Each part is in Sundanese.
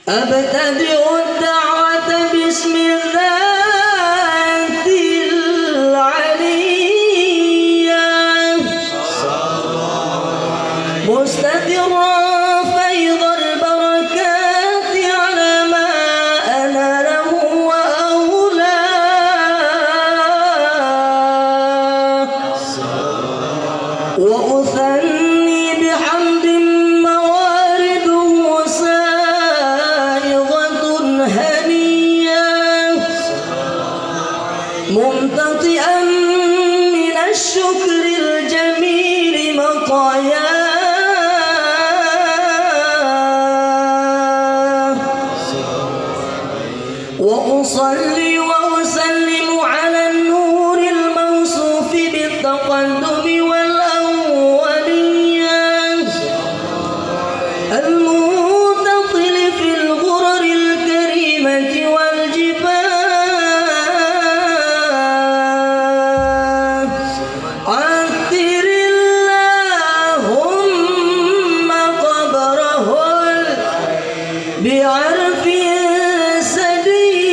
أبتدئ الدعوة باسم الذات العلية مستدرا فيض البركات على ما أناله وأولاه، وأثني بحمد موارده سائغة هنية ممتطئا من الشكر الجميل مطاياه، وأصلي وأسلم على النور الموصوف بالتقدم والأولية المنتطل في الغرر الكريمة والجبال. عطر اللهم قبره بعرف سدي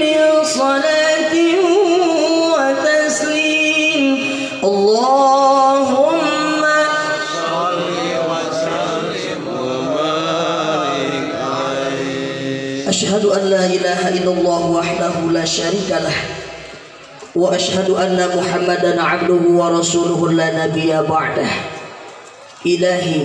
من صلاة وتسليم. اللهم صل وسلم وبارك عليه. أشهد أن لا إله إلا الله وحده لا شريك له، وأشهد أن محمدا عبده ورسوله لا نبي بعده. إلهي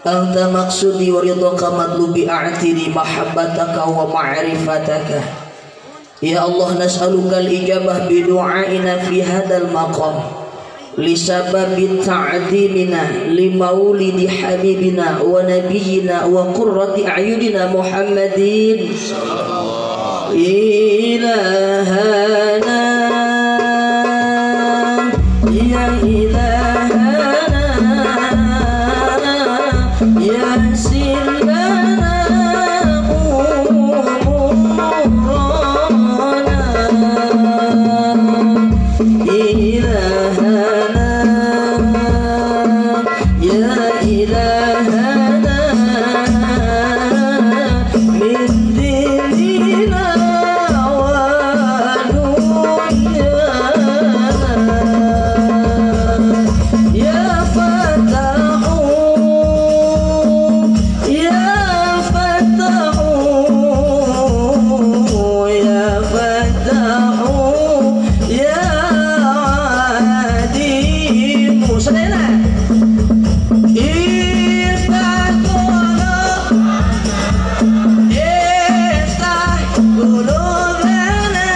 أنت مقصودي ورضاك مطلوبي، أعطني محبتك ومعرفتك. يا الله نسألك الإجابة بدعائنا في هذا المقام لسبب تعظيمنا لمولد حبيبنا ونبينا وقرة أعيننا محمد إلهنا يا إلهنا يا سيدنا أمورنا إلهنا يا إلهنا من ديننا ودنيانا يا فتاح يا فتاح يا فتاح يا عديم سنة افتح قلوبنا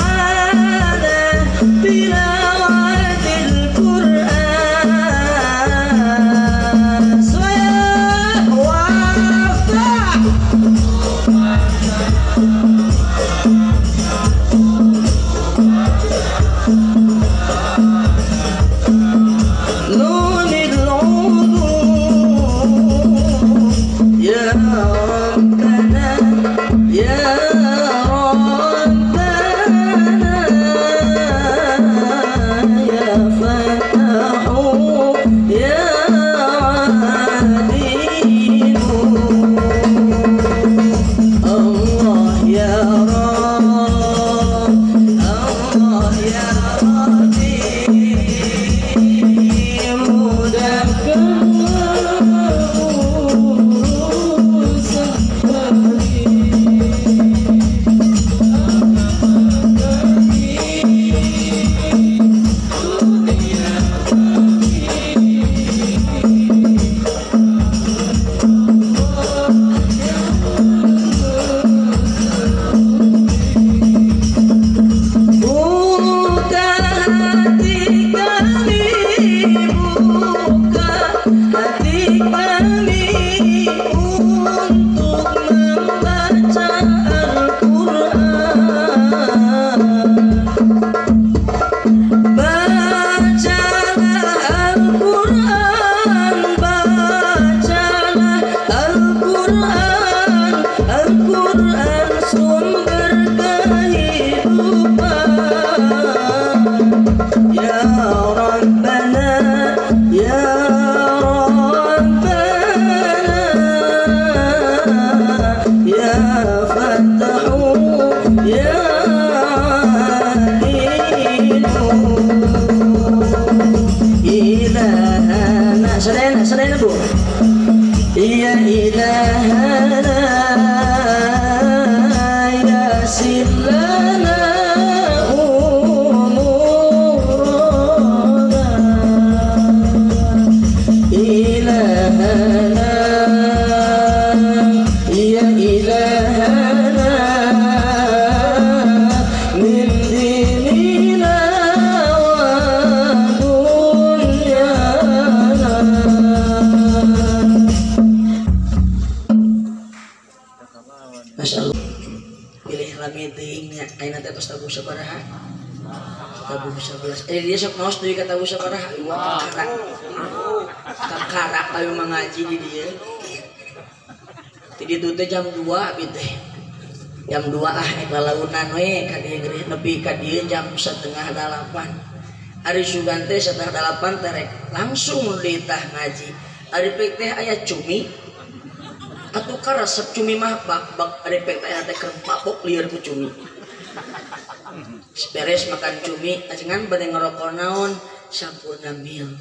على تلاوة القرآن. وافتح نون العلوم يا ربنا يا ربنا يا فتاح يا عليم. الله يا رب الله يا ربي مدكر. Ya ilahana yassir lana umurana ilahana ya ilahana min dinina wa dunyana. Masya Allah. Pilih lami teuing nya ayeuna teh tos tabuh sabaraha? Tabuh 11. Dia sok naos deui ka tabuh sabaraha? Ieu kakara. Kakara ayo mangaji di dieu. Ti ditu teh jam 2 abi teh. Jam 2 ah ek lalaunan we ka dieu gerih nepi ka dieu jam 7:30. Ari sugan teh 7:30 teh rek langsung ditah ngaji. Ari pek teh aya cumi. Atuh karesep cumi mah bak-bak ari pek teh teh keur mabok lieur ku cumi. Beres makan cumi ajengan bade ngerokok naon Sampurna Mil.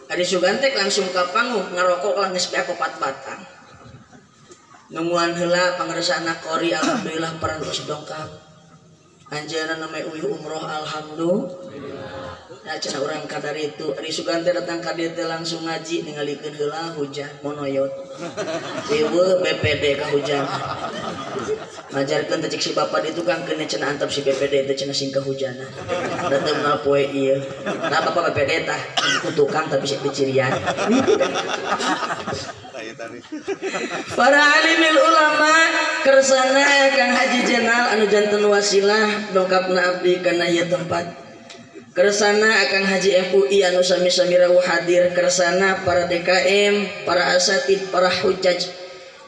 Ari sugan teh langsung ka panggung ngerokok lah geus beak 4 batang. Nungguan heula pangersana qori alhamdulillah parantos dongkap. Anjeunna namanya uyuh umroh alhamdulillah. Nah cenah urang kadar itu ari sugan teh datang ka dieu teh langsung ngaji ningalikeun heula hujan monoyot. Riweuh BPD kahujanan. Ngajarkeun teh cek si bapak di tukang keun cenah antep si BPD teh cenah sing kahujanan. Da teu meunal poe ieu. Nah bapak BPD tah ku tukang tapi sik dicirian. Para alimil ulama kersana Kang Haji Jenal anu janten wasilah dongkapna abdi kana ieu tempat. Kersana Kang Haji MUI anu sami-sami rawuh hadir, kersana para DKM, para asatid, para hujaj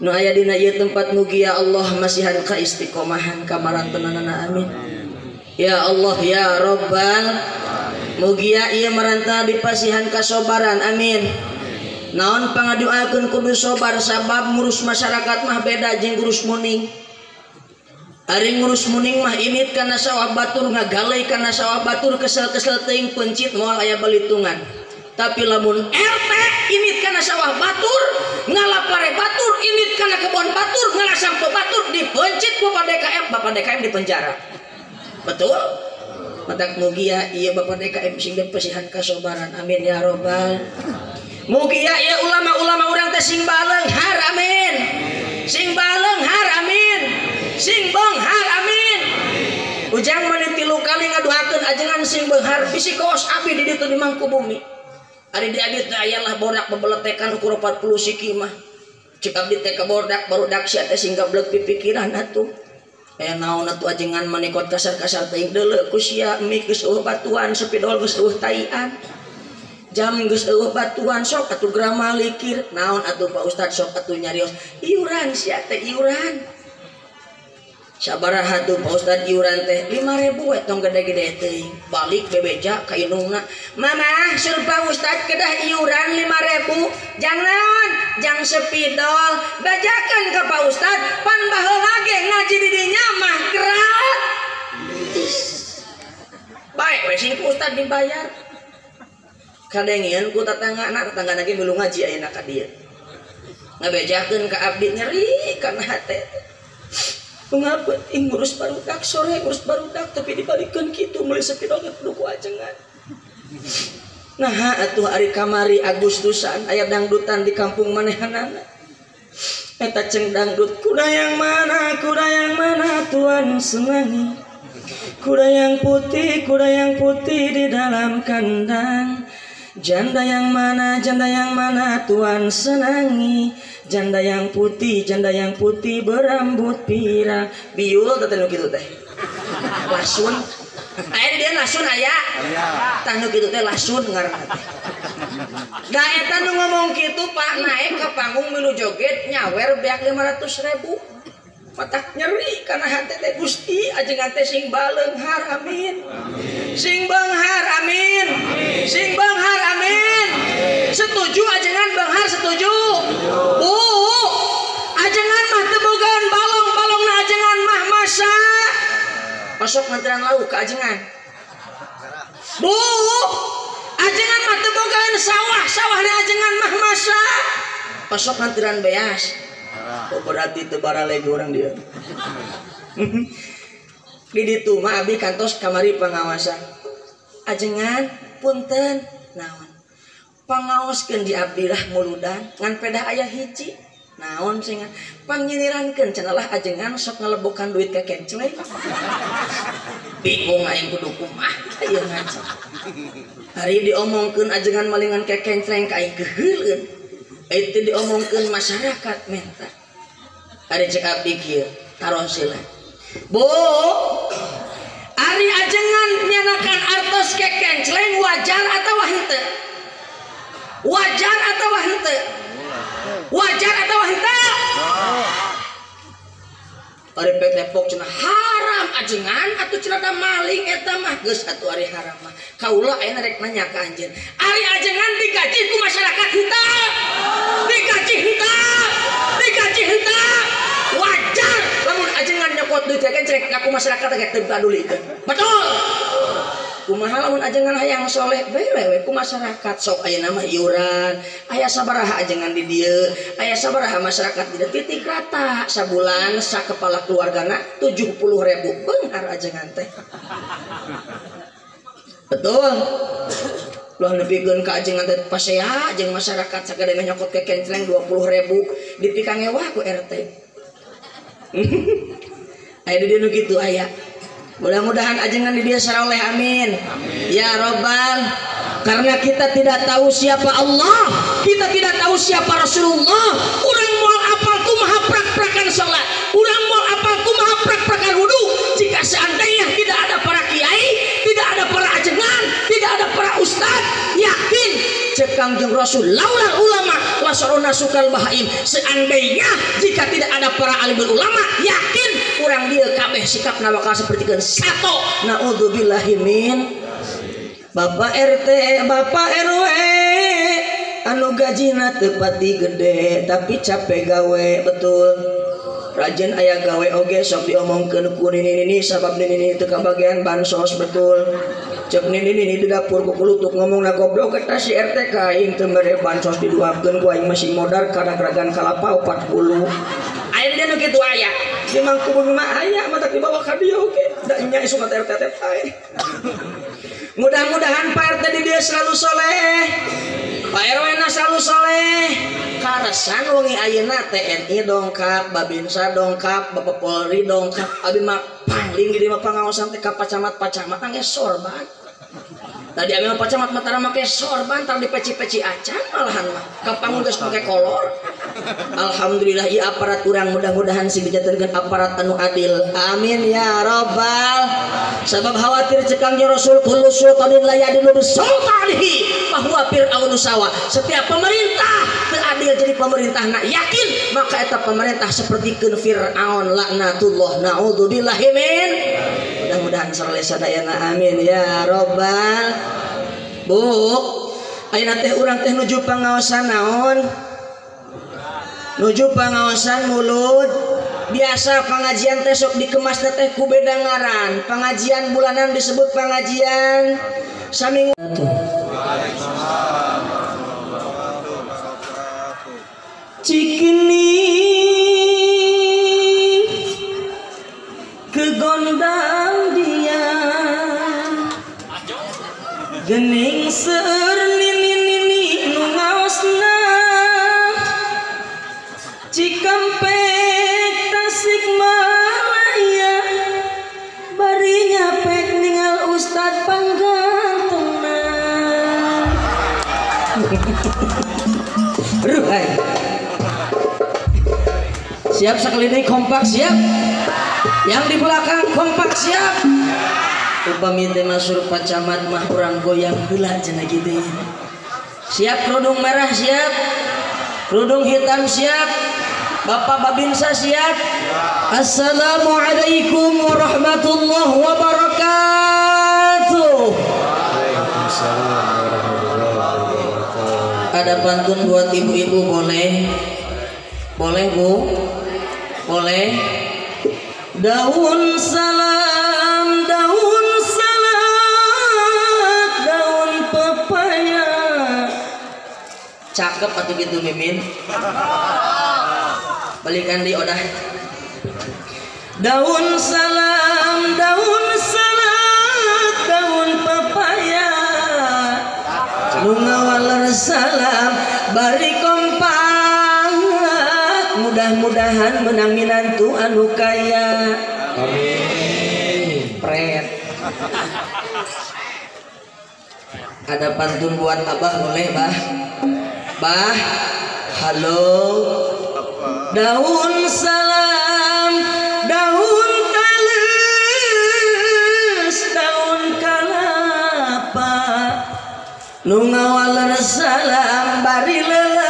nu aya dina ieu tempat mugi ya Allah masihan ka istiqomahan kamarantenanana amin. Ya Allah ya Rabbal mugi ya ieu maranta dipasihan kasobaran amin. Naon pangaduakeun kudu sobar sabab ngurus masyarakat mah beda jeung ngurus muning. Ari ngurus muning mah init kana sawah batur ngagaleuy kana sawah batur kesel-kesel teuing pencit moal aya balitungan. Tapi lamun RT init kana sawah batur, ngalapare batur, init kana kebon batur, ngala sampo batur dipencit ku Bapak DKM, Bapak DKM di penjara. Betul? Matak mugi ya ieu Bapak DKM sing dipasihan kasobaran amin ya robbal. Mugi ya ieu ulama-ulama urang teh sing baleunghar amin. Sing baleunghar amin. Sing beunghar amin. Ujang mani 3 kali ngaduakeun ajengan sing beunghar bisi kaos abi di ditu di Mangkubumi. Ari di abi teh aya lah bodak bebeletekan ukur 40 siki mah. Cek abdi teh ka bodak barudak sia teh sing gablek pipikiran atuh. Aya naon atuh ajengan mani kot kasar-kasar teuing deuleu ku sia mie geus eueuh batuan sepidol geus eueuh taian. Jam geus eueuh batuan sok atuh gramalikir naon atuh Pak Ustad sok atuh nyarios iuran sia teh iuran. Sabaraha tuh Pak Ustad iuran teh 5.000 we tong gede-gede teuing. Balik bebeja ka indungna. Mama suruh Pak Ustad kedah iuran 5.000 jang naon? Jang sepidol. Bajakeun ka Pak Ustad pan baheula ge ngaji di dinya mah gratis. Baik we sing ku Ustad dibayar. Kadengeun ku tatanggana, tatanggana ge milu ngaji ayeuna ka dieu. Ngabejakeun ka abdi nyeri kana hate. Mengapa ngurus barudak sore ngurus barudak tapi dibalikeun kitu meuli sepidol ge kudu ku ajengan. Nah atuh ari kamari Agustusan aya dangdutan di kampung manehanana. Eta ceng dangdut kuda yang mana tuan senangi. Kuda yang putih di dalam kandang. Janda yang mana tuan senangi. Janda yang putih berambut pirang. Biul teh nu kitu teh. Lasun. Aya dia lasun aya. Tah nu kitu teh lasun ngaranna teh. Da eta nu ngomong kitu Pak naik ke panggung milu joget nyawer beak 500.000. Matak nyeri kana hate teh Gusti ajengan teh sing baleunghar amin. Sing beunghar amin. Sing beunghar amin. Setuju ajengan beunghar setuju? Bu, ajengan mah teu bogaan balong, balongna ajengan mah masa. Masuk nganteran lauk ka ajengan. Bu, ajengan mah teu bogaan sawah, sawahna ajengan mah masa. Osok ngantiran beas. Oh berarti teu baralegi urang dia. Di ditu mah abdi kantos kamari pengawasan. Ajengan punten naon. Pangaoskeun di abdi lah muludan ngan pedah aya hiji. Naon sih pangnyinirankeun cenah lah ajengan sok ngelebokan duit ka kencleng. Bingung aing kudu kumaha ieu ngaji. Hari diomongkeun ajengan malingan ka kencleng ka aing keuheuleun. Itu diomongkeun masyarakat menta. Ari cek abdi kieu taros heula. Bu, ari ajengan nyanakan artos ke kencleng wajar atawa henteu? Wajar atawa henteu? Wajar atau henteu? Ari pek depok cenah haram ajengan atuh cenah da maling eta mah geus atuh ari haram mah. Kaula ayeuna rek nanya ka anjeun. Ari ajengan digaji ku masyarakat henteu? Digaji henteu? Digaji henteu? Wajar lamun ajengan nyokot duit kencrek ka ku masyarakat ge teu padulikeun. Betul. Kumaha lamun ajengan hayang soleh bere we ku masyarakat sok ayeuna mah iuran aya sabaraha ajengan di dieu aya sabaraha masyarakat di dieu titik rata sabulan sakepala keluargana 70.000 beunghar ajengan teh. Betul. Ulah nepikeun ka ajengan teh pasea jeung masyarakat sagede meh nyokot ke kencleng 20.000 dipikangewah ku RT. Aya di dieu nu kitu aya. Mudah-mudahan ajengan di dia saroleh amin. Amin. Ya Robbal. Karena kita tidak tahu siapa Allah, kita tidak tahu siapa Rasulullah. Urang moal apal kumaha prak-prakan salat, urang moal apal kumaha prak-prakan wudu. Jika seandainya tidak ada para kiai, tidak ada para ajengan, tidak ada para ustad, yakin cek Kangjeng Rasul laulal ulama lasarona sukal bahaim. Seandainya jika tidak ada para alim ulama, yakin kurang dia kabeh sikapna bakal sapertikeun sato. Naudzubillahi min. Bapak RT, Bapak RW anu gajina teu pati gede tapi capek gawe, betul. Rajin aya gawe oge sok diomongkeun ku nini-nini sabab nini-nini teu kabagian bansos, betul. Cek nini-nini di dapur ku kulutuk ngomongna goblok eta si RT ka aing teu mere bansos diduapkeun ku aing masih modar kana geragan kalapa 40. Aya dia nu kitu aya. Di Mangkubumi mah aya mah tak dibawa ka dieu oge. Da nya isuk ka RT teh pae. Mudah-mudahan Pak RT di dia selalu soleh, Pak RW na selalu soleh. Karesan wengi ayeuna TNI dongkap, Babinsa dongkap, Bapak Polri dongkap, abi mah pangling di mah pangaosan teh ka pacamat-pacamat angge sorban. Tadi abi mah pacamat mah tara make sorban, tara dipeci-peci acan malahan mah. Kapangun geus make kolor. Alhamdulillah ieu aparat urang mudah-mudahan sing dijantenkeun aparat anu adil. Amin ya rabbal. Sabab khawatir cek Kangjeng Rasul kullu sultanin la yadilu bisultanihi bahwa fir'aunu sawa. Setiap pemerintah teu adil jadi pemerintahna yakin maka eta pemerintah sapertikeun Fir'aun laknatullah naudzubillahi min. Mudah-mudahan saroleh sadayana amin ya rabbal. Bu, ayeuna teh urang teh nuju pangaosan naon? Nuju pangaosan mulut. Biasa pengajian teh sok dikemas teh ku beda ngaran. Pengajian bulanan disebut pengajian saminggu. Cikini kegondang dia gening seur nini-nini nu ngaosna Cikampek Tasikmalaya bari nyapek ningal ustad panggantengna. Ruhai. Siap sekali ini kompak siap. Yang di belakang kompak siap. Upami teh masuk Pak Camat mah urang goyang heula cenah kitu. Siap kerudung merah siap. Kerudung hitam siap. Bapak Babinsa siap. Assalamualaikum warahmatullahi wabarakatuh. Waalaikumsalam warahmatullahi wabarakatuh. Ada pantun buat ibu-ibu boleh? Boleh Bu? Boleh? Daun salam, daun salak, daun pepaya. Cakep. Cakep atau gitu mimin. Balikan di odah. Daun salam, daun salak, daun pepaya. Nu ngawaler salam bari kompak. Mudah-mudahan menang minantu anu kaya. Amin. Pret. Ada pantun buat abah boleh bah? Bah, halo. Daun salam, daun tales, daun kalapa. Nu ngawaler salam bari leles.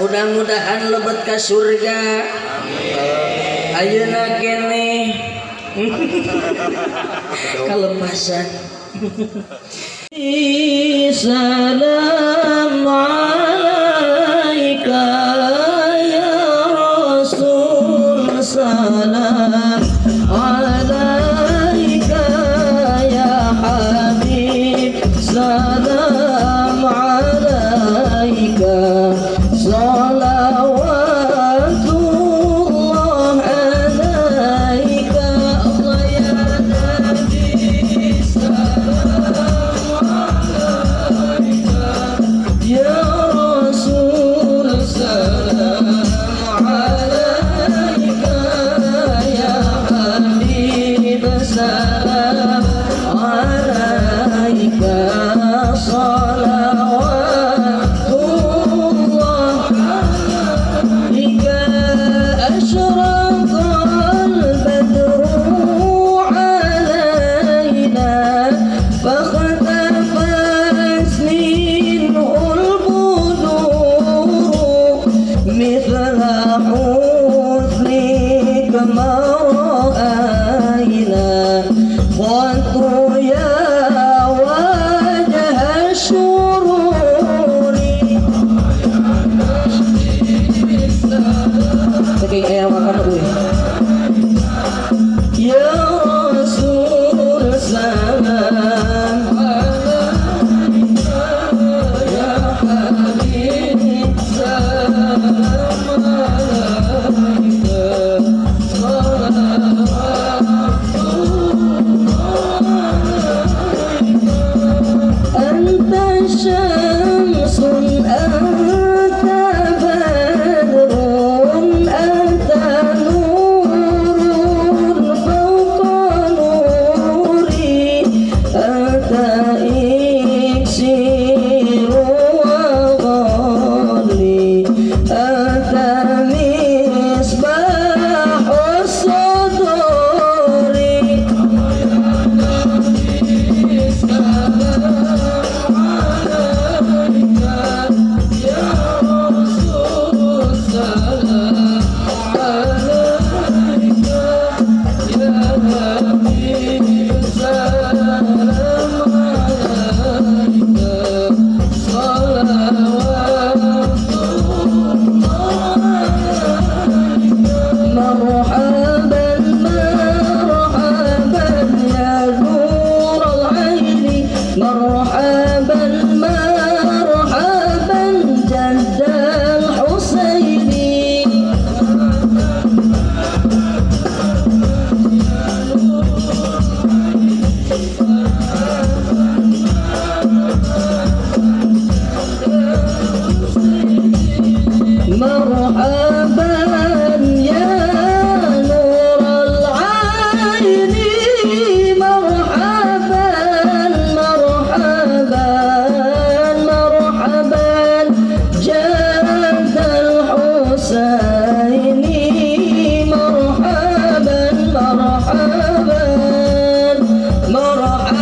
Mudah-mudahan lebet ka surga. Amin. Ayeuna keneh kalepasan. Salam alaika ya Rasul, salam alaika ya Habib, salam alaika, salawatullah alaika, Allah ya Nabi, salam alaika ya Rasul, salam alaika ya Habib, salam alaika, salawatullah alaika. أشرق البدر علينا فاختفت منه البدور مثل حسنك ما رأينا قط يا وجه الشرور. Saking ayam makan gue. Ya Rasul salam alaika ya Habib, salam alaika, salawatullah alaika. Anta syamsun, anta badrun, anta nurun fawqa nuri, anta iksiru wa ghali, anta misbahus suduri. Ya Rasul salam alaika ya Habib, salam alaika, salawatullah alaika. Marhaban marhaban ya nur al-aini, marhaban marhaban jadd al-Husaini. Marhaban ya nur al-aini, marhaban marhaban marhaban jadd al-Husaini, marhaban marhaban marhaban.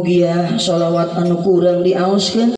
Mugia sholawat anu kurang diaoskeun.